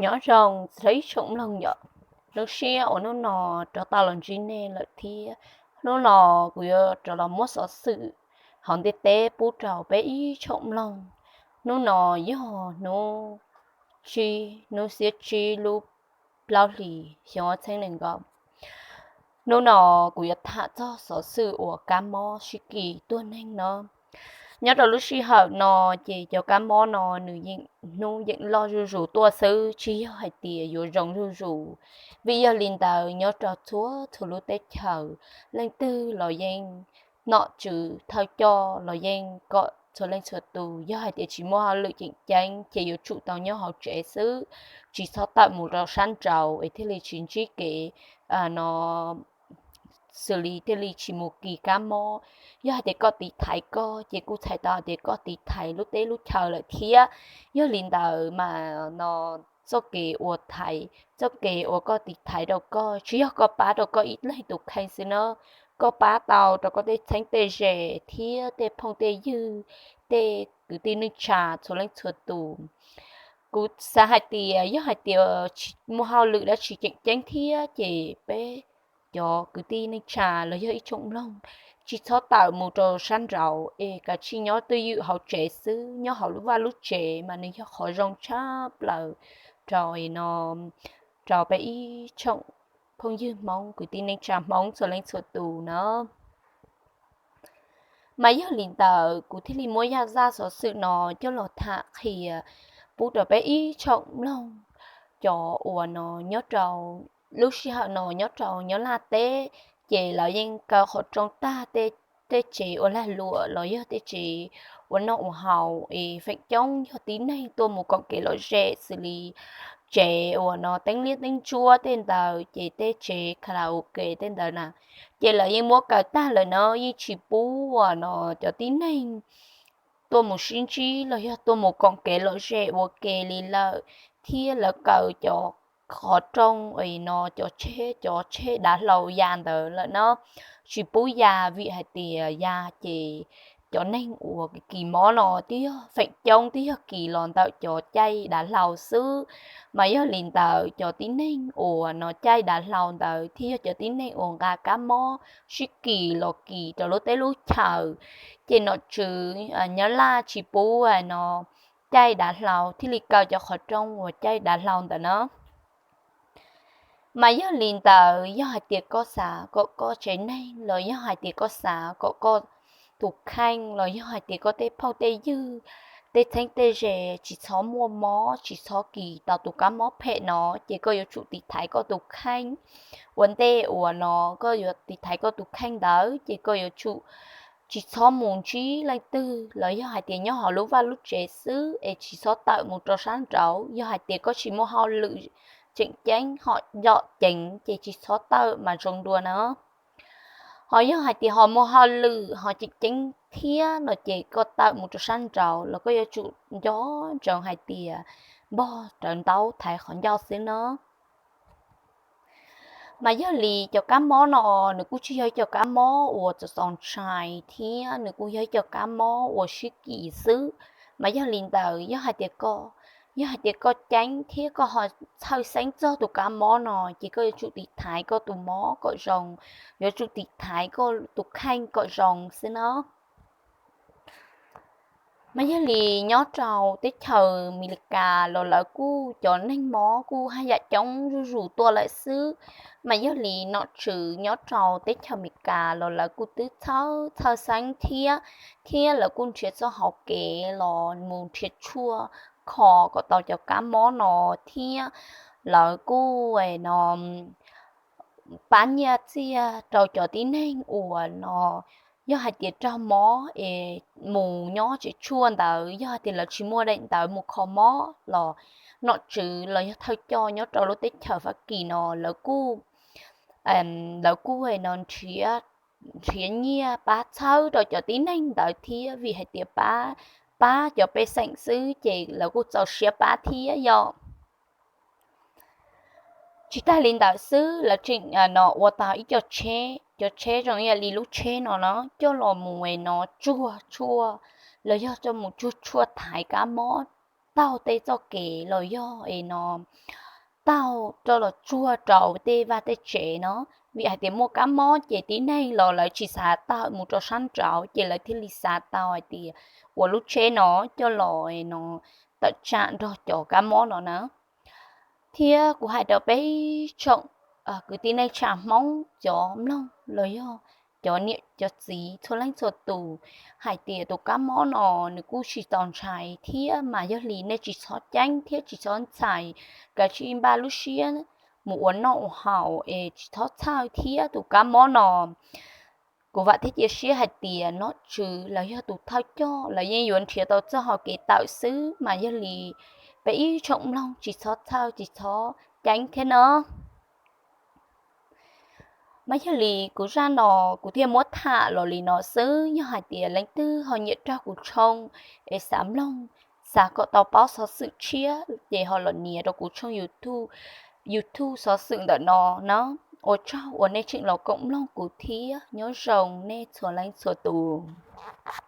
Nyob zoo txog ib tsoom mloog yom, zoo siab uas hnub no rov tau los ntsib nej lawm thiab. Hnub no kuv yuav rov los muab xov xwm hauv ntiaj teb pub rau peb ib tsoom mloog. Hnub no yog hnub tsib, hnub xiab tsib lub plaub hlis xyoo ob txhiab nees nkaum. Hnub no kuv yuav tham txog xov xwm uas kab mob sib kis tuag neeg no. Nyob rau lub sij hawm no ces cov kab mob no nws yeej hnub yeej loj zuj zus tuaj xwb, tsis yog hais tias yuav zoo zuj zus. Vim yog li ntawd nyob rau txhua txhua lub teb chaws, leej twg los yeej, nom tswv thawj coj los yeej kom txhua leej txhua tus yog hais tias tsis muaj hauj lwm tseem ceeb ces yuav tsum tau nyob hauv tsev xwb, tsis txhob tawm mus rau sab nraud es thiaj li tsis ntsib kev no xws li thiaj li tsis mus kis kab mob. Yog hais tias koj tiv thaiv koj ces kuj txhais tau hais tias koj tiv thaiv lub teb lub chaw lawm thiab. Yog li ntawd mas no txoj kev ua thaiv, txoj kev uas koj tiv thaiv rau koj tsis yog koj pab rau koj ib leeg tus kheej xwb na, koj pab tau rau koj tej txheeb tej ze thiab tej phooj tej ywg, tej kwv tij neej tsa txhua leej txhua tus. Kuv xav hais tias yog hais tias tsis muaj hauj lwm dab tsi tseem ceeb thiab ces peb cov kwv tij neej tsa los yog ib tsoom mloog tsis txhob tawm mus rau sab nraud es kav tsij nyob twj ywm hauv tsev xwb. Nyob hauv lub vaj lub tsev mas nws yog qhov zoo tshaj plaws rau no rau peb ib tsoom phooj ywg Hmoob, kwv tij neej tsa Hmoob txhua leej txhua tus na. Mas yog li ntawd kuv thiaj li muab zaj xov xwm no coj los tham qhia pub rau peb ib tsoom mloog. Cov uas no nyob rau lub sij hawm no nyob rau Nyab Laj teb, ces lawv yeej kaw qhov rooj tag, tej tsev ua lag luam los yog tej tsev ua noj ua haus es feem coob yog tib neeg tuaj mus koom kev lom zem xws li tsev uas no teeb liab teeb ntsuab tej ntawd, ces tej tsev karaoke tej ntawd na, ces lawv yeej muab kaw tag lawm na, yeej tsis pub uas no cov tib neeg tuaj mus sib ntsib los yog tuaj mus koom kev lom zem ua ke li lawm, thiab lawv kaw cov qhov rooj no cov tsheb, cov tsheb dav hlau ya ntawd lawm na, tsis pub ya vim hais tias ya ces cov neeg uas kis mob no twb yog feem coob twb yog kis los ntawm cov caij dav hlau xwb. Mas yog li ntawd cov tib neeg uas no caij dav hlau ntawd thiaj yog cov tib neeg uas nqa kab mob sib kis los kis rau lub teb lub chaws, ces nom tswv Nyab Laj tsis pub no caij dav hlau thiaj li kaw cov qhov rooj uas caij dav hlau ntawd na. Mas yog li ntawd yog hais tias koj xav kom koj tsev neeg los yog hais tias koj xav kom koj tus kheej los yog hais tias koj tej phooj tej ywg, tej txheeb tej ze tsis txhob muaj mob, tsis txhob kis tau tus kab mob phem no, ces koj yuav tsum tiv thaiv koj tus kheej. Ua ntej uas no koj yuav tiv thaiv koj tus kheej ntawd ces koj yuav tsum tsis txhob mus ntsib leej twg los yog hais tias nyob hauv lub vaj lub tsev xwb es tsis txhob tawm mus rau sab nraud. Yog hais tias koj tsis muaj hauj lwm tseem ceeb ho ncom ceev ces tsis txhob tawm mas zoo dua na. Ho yog hais tias ho muaj hauj lwm ho tseem ceeb thiab no ces koj tawm mus rau sab nraud los koj yuav tsum nco ntsoov hais tias npog rawv ntaub thaiv qhov ncauj xwb na. Mas yog li cov kab mob no nws kuj tsis yog ib co kab mob uas txaus ntshai thiab nws kuj yog ib co kab mob uas sib kis xwb. Mas yog li ntawd yog hais tias koj, yog hais tias koj ceeb thiab koj ho txhawj xeeb txog tus kab mob no ces koj yuav tsum tiv thaiv koj tus mob kom zoo, yuav tsum tiv thaiv koj tus kheej kom zoo xwb na. Mas yog li nyob rau teb chaws Amelikas los lawv kuj cov neeg mob kuj haj yam coob zuj zus tuaj lawm xwb. Mas yog li nom tswv nyob rau teb chaws Amelikas los lawv kuj twb txhawj txhawj xeeb thiab, thiab lawv kuj nrhiav txoj hauv kev los mus nrhiav tshuaj kho kom tau cov kab mob no thiab lawv kuj no pab nyiaj txiaj rau cov tib neeg uas no yog hais tias raug mob es mus nyob tsev tshuaj ntawd, yog hais tias lawv tsis muaj daim ntawv mus kho mob los nom tswv los yog thawj coj nyob rau lub teb chaws Fab Kis no lawv kuj lawv kuj no nrhiav nyiaj pab txhawb rau cov tib neeg ntawd thiab vim hais tias pab, pab cov pej xeem xwb ces lawv kuj txaus siab pab thiab yom. Tsis tag li ntawd xwb, lawv tseem no ua tau ib co tsheb, cov tsheb zoo ib yam li lub tsheb no no coj los mus no tsuag tshuaj los yog coj mus tsuag tshuaj thaiv kab mob taug tej txoj kev los yog es no taug rov los tsuag rau tej vaj tej tsev no. Vim hais tias muaj kab mob ces tib neeg los lawv tsis xav tawm mus rau sab nraud ces lawv thiaj li xav tau hais tias ua lub tsheb no coj los no tawm tsam nrog cov kab mob no na. Thiab kuv hais rau peb tsoom kwv tij neej tsa Hmoob cov mloog los yog cov niam cov txiv txhua leej txhua tus hais tias tus kab mob no nws kuj tsis txaus ntshai thiab mas yog li nej tsis txhob ceeb thiab tsis txhob ntshai, kav tsij npaj lub siab mus ua noj ua haus es tsis txhob txhawj thiab tus kab mob no. Kuv vam thiab cia siab hais tias nom tswv los yog tus thawj coj lawv yeej yuav nrhiav tau txoj hau kev tawm xwb mas yog li peb ib tsoom mloog tsis txhob txhawj tsis txhob ceeb thiab no. Mas yog li kuv zaj no kuv thiaj muab tham los li no xwb. Yog hais tias leej twg ho nyiam raug kuv tshooj es xav mloog, xav kom tau paub xov xwm tshiab ces ho los nias rau kuv tshooj YouTube, YouTube xov xwm ntawm no na. Ua tsaug uas nej tseem los koom mloog kuv thiab nyob zoo nej txhua leej txhua tus.